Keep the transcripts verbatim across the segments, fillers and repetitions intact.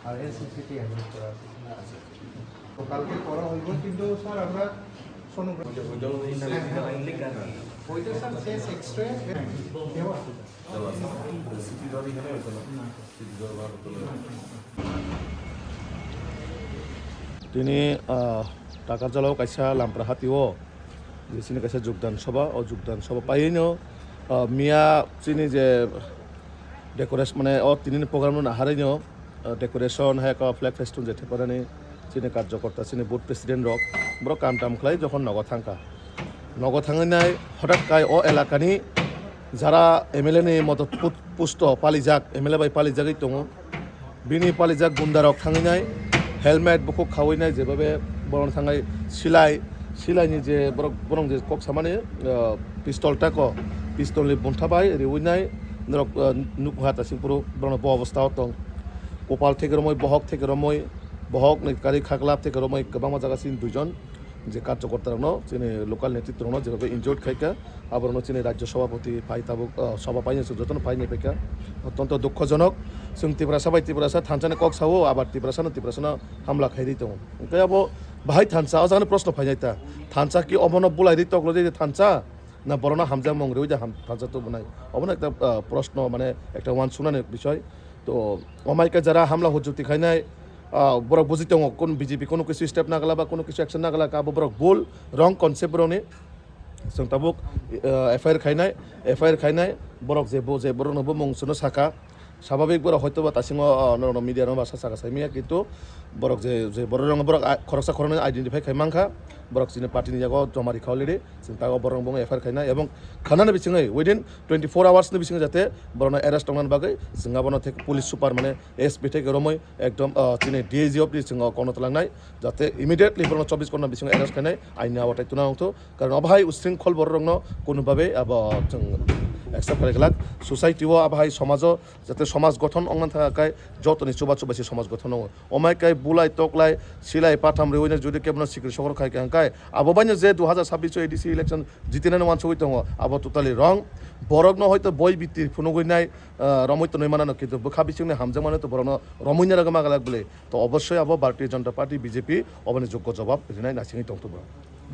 আর এসএসসিটি অ্যাডমিট করা আছে। তো কালকে করা হইব, কিন্তু স্যার আমরা সোনোগ্রাফি ওইটা স্যার চেস্ট এক্সরে দেওয়া। সিটি দেওয়ার এখানে হইতো না। সিটি দেওয়ার বার হতো না। Tini, ah, Takarjala o kaisa Lampra hati o je chini kaisa jogdan sabha, o jogdan sabha paiwi no, ah, miya chini je decoration, mane o tini ni program no naharwi no, ah, decoration hai khe flag festoon je thepanani chini karjokorta, chini booth president rok, borok kam tam khlai jokhon nogo thangkha. Nogo thangwi nai hotat kai o elakani jara M L A ni modot put-, pusto palijak, M L A bai palijagwi tongo. Bini palijak gunda rok thangwi nai, helmet bukhuk khawi nai, jebabe borok thangwi silai, silai ni je borok, borok je kok samani, ah, pistol tako, pistol ni buntha bai riwi nai, norok, ah, nukha ta singpuru borok bo obostha o tong. Kopal theke romwi, bohok theke romwi, bohok ni kari khaklap theke romwi kwbangma jaga sini duijon. Je karjokortarokno, chini local netritwrokno jebabe injured khaikha, aborokno chini rajyo sabhapati phai tabuk, ah, sabha paina chwng jotono phaina phaikha. Ottonto dukhojonok, chwng Tiprasa bai Tiprasa thansani kok sao, abar Tiprasano Tiprasano hamla khairi tongo. Hwnkhe abo bahai thansa, o jagano proshno phainai ta. Thansa ki obono bulairwi toklodi thansa, na borokno hamjakmung rwi da ham-, thansa tubunai? Obono ekta, ah, proshno, mane ekta uansugnani bisoi. To, omaika jara hamla hujukti khainai, ah, borok buji tongo, kun B J P kunu kisu step nagala ba kunu kisu action nagala ka, abo borok bul, wrong concept borokni. Chwng tabuk, ah, F I R khainai, F I R khainai, borok je bo, je borokno bumung chwngno saka, sababik borok hoito ba tasingo, ah, norokno media no basa saka sai manya, kintu borok je, je borok rok borok, ah, khoroksa khoroknwi identify khai mankha, borok chini party ni yago joma rikha already, chwng tago borok rok bumung F I R khainai, ebong khanani bisingwi within twenty four hours ni bisingo jate borokno arrest tongnani bagwi chwng abono thek police super mane S P theke romwi ekdom, ah, chini D I G office chwng kokno twlangnai, jate immediately borokno chobbish ghonta bisingo arrest khainai, aini awatai tuna wngthok, karon obo hai usringkhol borok rokno kunu babe abo chwng accept khlai glak. Society o abo hai somajo jate somaj gothon wngna thangkha khe jotoni chubachu bai se somaj gothon wngo. Omai kai bulai toklai silai patham rwino jodi kebono sikri sokro khai kha hwnkhe abo baino je dui hazar sabbish o A D C election jitinani wansugwi tongo, abo totally wrong. Borokno hoito boi biti phunugwi nai, ah, romwi tonwi manano, kintu bwkha bisingni hamjakmano to borokno romwi narwgwi magalak bwle. To obossoi abo Bharatiya Janata Party, B J P oboni joggo jobab rinai nasingwi tongthogo.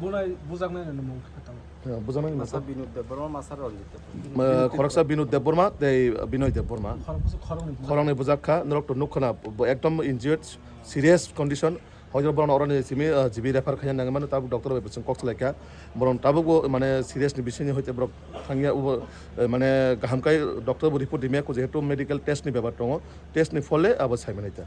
Bulai bujaknai no mung khe tamo. Eh, bujaknai no masa mung. Binod Debbarma, masa Ranjit Debbarma. Eh, khoroksa Binod Debbarma tei Binoy Debbarma. Khoroksa khoroknwi bujak. Khoroknwi bujak kha, norok to nukha na, bo ekdom injured, serious condition. Hoyto borokno oroni simi, eh, G B refer khaina nangmano, tabuk doctor bai bwswng kok salaikha. Borok tabukbo mane serious ni bisingni hoite borok thangya, ubo, eh, mane kaham kai doctor bo report rimya kho, jehetu medical test ni bepar tongo, test ni phole abo saimani ta.